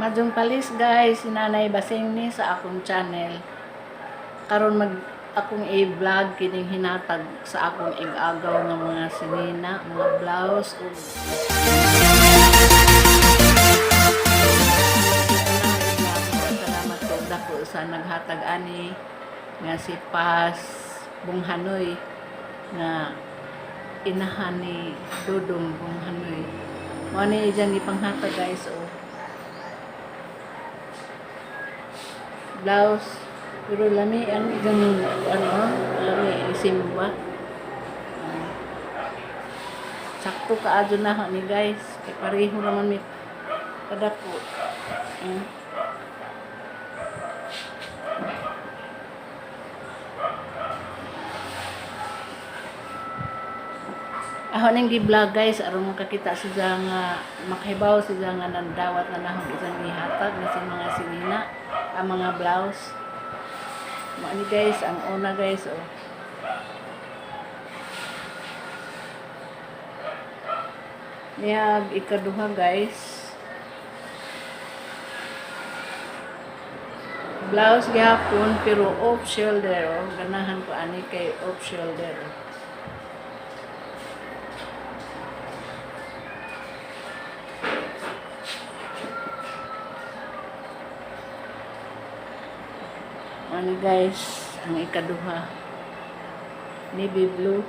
Maayong palis, guys, si Nanay Basing ni sa akong channel. Karon mag akong i-vlog kining hinatag sa akong ig-agaw nga mga sinina, mga blouse ug salamat ko dako sa naghatag ani nga si Paz Bonghanoy nga inahan ni Dudong Bonghanoy. Mao ni iyang gipanghatag, guys, oh. Blouse pero lami ang iyang ano, lami isimba. Ah. Sakto kaadyo na ni, guys, kay pareho naman mi kadako. Ako nang gi-vlog, guys, aron makakita siya nga makahibaw siya nga nandawat na nahog isang ihatag na si mga sinina, ang mga blouse. Mao ni, guys, ang una, guys, oh. Niyag ikaduha, guys. Blouse gihapon pero off shoulder, oh. Ganahan ko ani kay off shoulder. Oh. Ano, guys, ang ikaduha. Navy blue.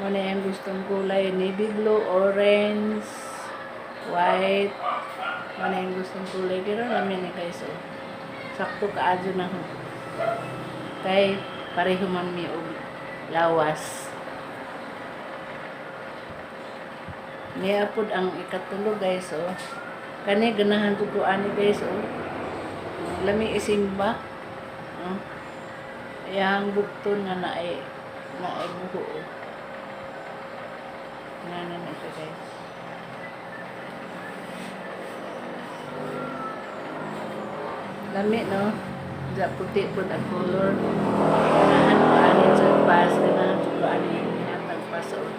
Mao na yung gustong kulay. Navy blue, orange, white. Mao na yung gustong kulay. Pero lami ni, guys, oh. Sakto kaadyo na ho. Kay pareho man mi og lawas. Niya pod ang ikatulo, guys, oh. Kani ganahan ko ani, guys, oh. Lami isimba. Oh. Iyang bukton nga naay naay buho. Oh. Nga na na siya, guys. Lami, no? Sa puti po ang color. Ganahan ko ani sa pas. Ganahan ko ani hatag pas. Oh.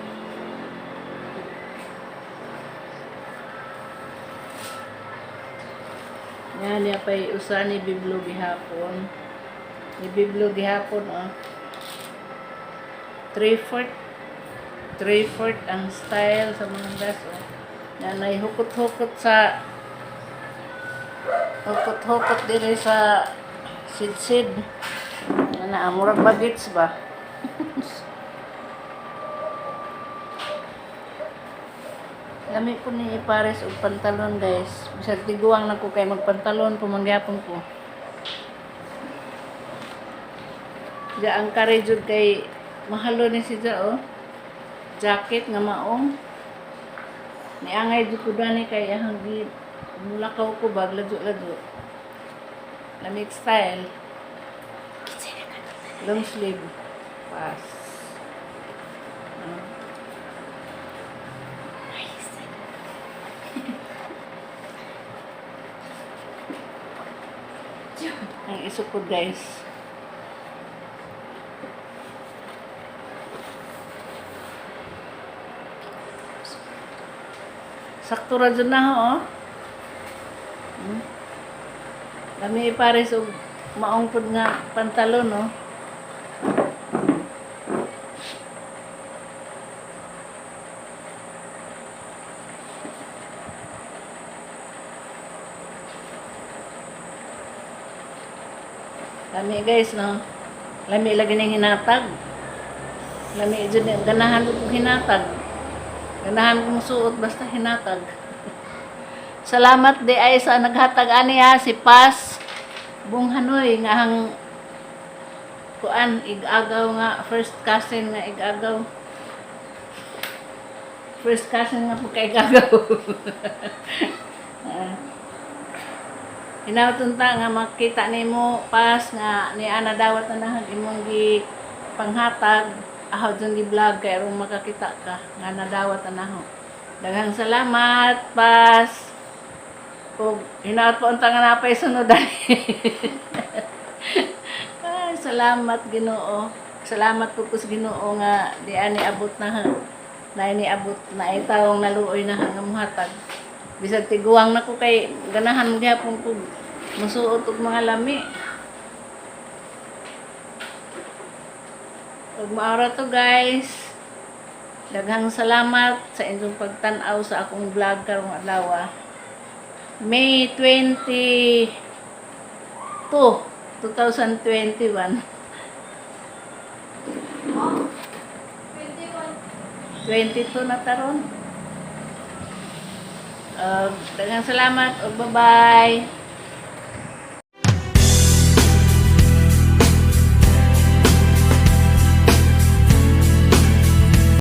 Yan, niya pa'y usa navy blue gihapon. Navy blue gihapon, oh. 3/4. 3/4 ang style sa mga gas, oh. Yan ay hukot-hukot sa hukot-hukot dire sa sidsid. Yan na, murag bagets ba? Lami po ni ipares og pantalon, guys. Bisag tiguang na ko kay magpantalon po mangyapon ko. Diya ang kare jud kay mahalo ni siya, oh. Jacket nga maong. Niangay jud ko dani kay ahang gi mulakaw ko bag ladyo-ladyo. Lamig style. Long sleeve. Pass. Ah. Nice. Ang isukod, guys. Sakto ra jud na ho, oh. Lami pares og maong pud nga pantalon, oh. Lami, guys, no. Lami lagi ning hinatag. Lami jud ni, ganahan ko kong hinatag. Ganahan kong suot basta hinatag. Salamat di ay sa naghatag ani ha, si Paz Bonghanoy nga ang kuan ig-agaw nga first cousin nga ig-agaw. First cousin nga po kay ig-agaw. Ah. Hinaut unta nga makita nimo, Paz, nga ni ana dawat na nahag imong gi panghatag ahaw dyan gi vlog kay aron makakita ka nga nadawat na naho. Daghang salamat, Paz. Ug hinaut po unta nga napay sunod. Ay, salamat Ginoo. Salamat po ko sa Ginoo nga di ani abot na ha. Na ini abot na ay tawong naluoy na nga muhatag. Bisag tiguang na ko kay ganahan gihapon ko musuot og mga lami. Ug mao ra to, guys. Daghang salamat sa inyong pagtan-aw sa akong vlog karong adlaw. May 22, 2021. Oh, 21. 22 na taron. Daghang salamat ug bye-bye.